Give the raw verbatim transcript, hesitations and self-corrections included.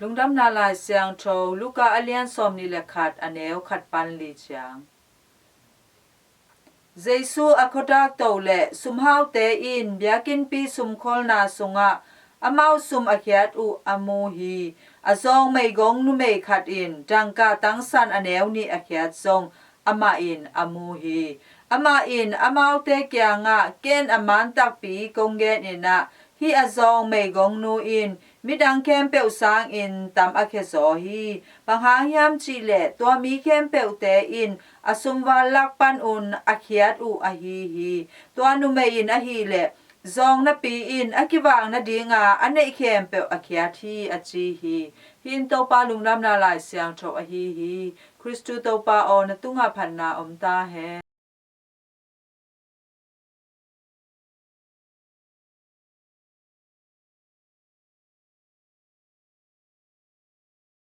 Lungdamna Lai Siangtho, Luka a lian sawmnih le khat, a neu khat pan li ciang. Jesu a khuadak to le sumhaute in biakinnpi sumkholna sungah amau sum a khiat uh a mu hi. A zawng meigong numei khat in dangka tangsan a neu nih a khiat zong amah in a mu hi. Amah in amaute kiangah, "Ken a man takpi kong gen in ah, hih a zawng meigongnu in midang khempeuh sangin tam a khia zaw hi. Bang hang hiam cih leh tua mi khempeuhte in a sumval lak panun a khiat uh ahi hi. Tua numei in ahih leh zawng napi in a kivak nadinga a neih khempeuh a khiat hi," a ci hi. Hih in Topa Lungdamna Lai Siangtho ahi hi. Khristu Topa aw, na tungah phatna om ta hen.